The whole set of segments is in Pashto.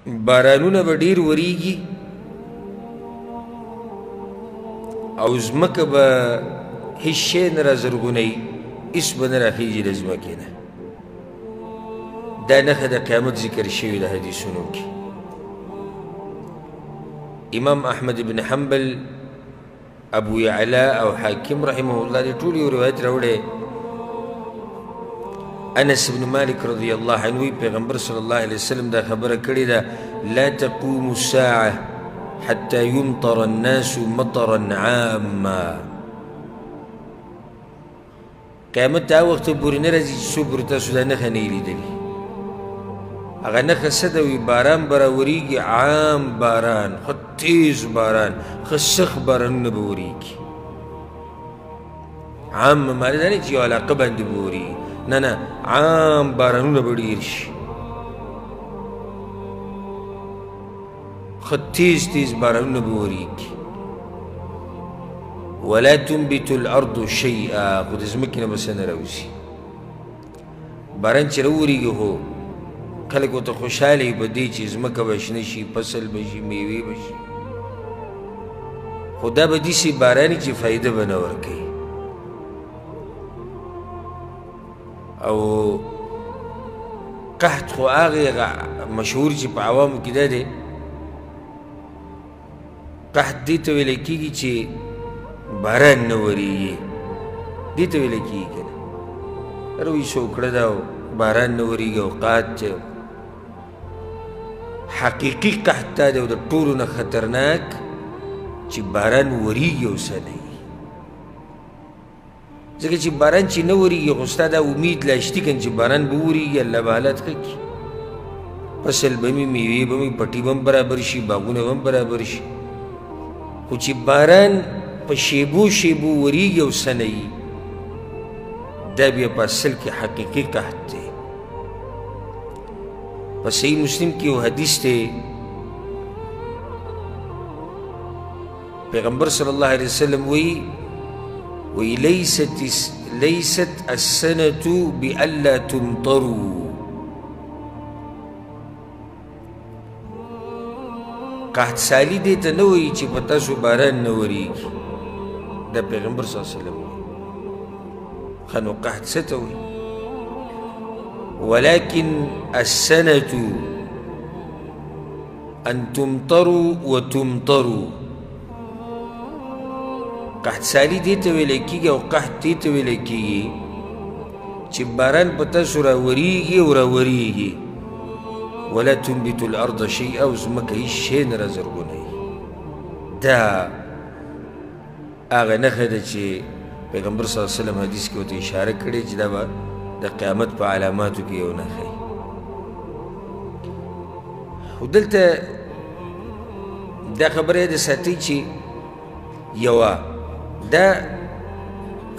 بارانونه به ډېر وریږي او ځمکه به هیڅ شی نه رازرغونوي، هیڅ به نه راخیږي له ځمکې نه. دا نښه د قیامت ذکر شوې ده حدیثونو کې. امام احمد بن حنبل، ابو یعلا او حاکم رحمه الله دې ټول یو روایت راوړی. انس بن مالک رضی الله عنه پیغمبر صلی الله علیه وسلم دا خبره کړې ده: لا تقوم الساعة حتى يمطر الناس مطرا عاما. قیامت ته هغه وخته پورې نه راځي چې څو پورې تاسو دا نښه نه یې لیدلې. هغه نښه څه ده؟ وي باران به راورېږي، عام باران، ښه تیز باران، ښه سخت بارانونه به ورېږي. عام معنی دا نه چې یو علاقه باندې به ورېږي، نه نه، عام بارانونه به ډېر شي، ښه تیز تیز بارانونه به ورېږي. ولا تنبت الارض شیئا، خو د ځمکې نه به څه نه راوځي. باران چې راورېږي خو خلک ورته خوشحاله وي په دې چې ځمکه به شنه شي، فصل به شي، میوې به شي، خو دا به داسې باران وي چې فایده به نه ورکوي. او قحط خو هغې مشهور چې په عوامو کې دا دی، قحط دې ته ویلی کېږي چې باران نه ورېږي، دې ته ویلی کېږي که نه، روي څوکړه ده او باران نه ورېږي او قحط دی. حقیقي قحط دا دی او د ټولو نه خطرناک چې باران ورېږي او څه نه وي، ځکه چې باران چې نه ورېږي خو ستا دا امید لا شتي که نه چې باران به وورېږي، الله به حالت ښه کړي، فصل به مې، میوې به مې، پټي به هم برابر شي، باغونه به هم برابر شي. خو چې باران په شیبو شیبو ورېږي او څه نه وي، دا بیا په اصل کې حقیقي قحط دی. په صحیح مسلم کې یو حدیث دی، پیغمبر صلی الله علیه وسلم وایي: وی ليست السنة بألا تمطروا. قحط سالي دې ته نه وایي چې په تاسو باران نه ورېږي، دا پیغمبر صلی الله علیه وسلم وایي. ښه نو قحط څه ته وایي؟ ولكن السنة أن تمطروا وتمطروا. قحط سالي دې ته ویلی کېږي او قحط دې ته ویلی کېږي چې باران په تاسو راورېږي او راورېږي، ولا تنبت الارض شیئا، او ځمکه هیڅ شی نه رازرغونوي. دا هغه نښه ده چې پیغمبر صلی الله علیه وسلم حدیث کې ورته اشاره کړې چې دا به د قیامت په علاماتو کې یو نښه وي. خو دلته دا خبره یې د ساتئ چې یوه دا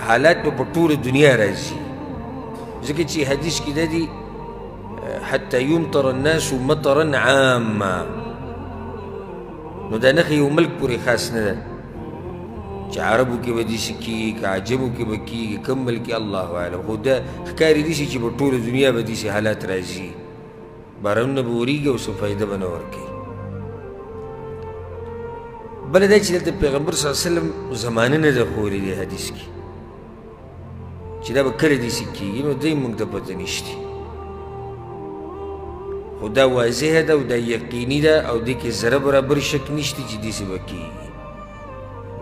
حالات به په ټوله دنیا راځي، ځکه چې حدیث کې دا دي حتی یمطر الناس مطرا عاما. نو دا نښه یو ملک پورې خاص نه ده چې عربو کې به داسې کېږي که عجمو کې به کېږي، کوم ملک کې الله اعلم، خو دا ښکاري داسې چې په ټوله دنیا به داسې حالات راځي، بارانونه به ورېږي او څه فایده به نه ورکوي. بله دا چې دلته پیغمبر صلی الله علیه وسلم زمانه نه ده ښوولې دی حدیث کې چې دا به کله داسې کېږي، نو دی موږ ته پته نشته، خو دا واضحه ده او دا یقیني ده او دې کې ذره برابر شک نشته چې داسې به کېږي.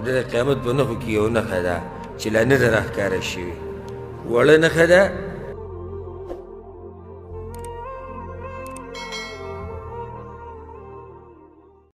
دا د قیامت په نښو کې یو نښه ده چې لا نه ده راښکاره شوې، وړه نښه ده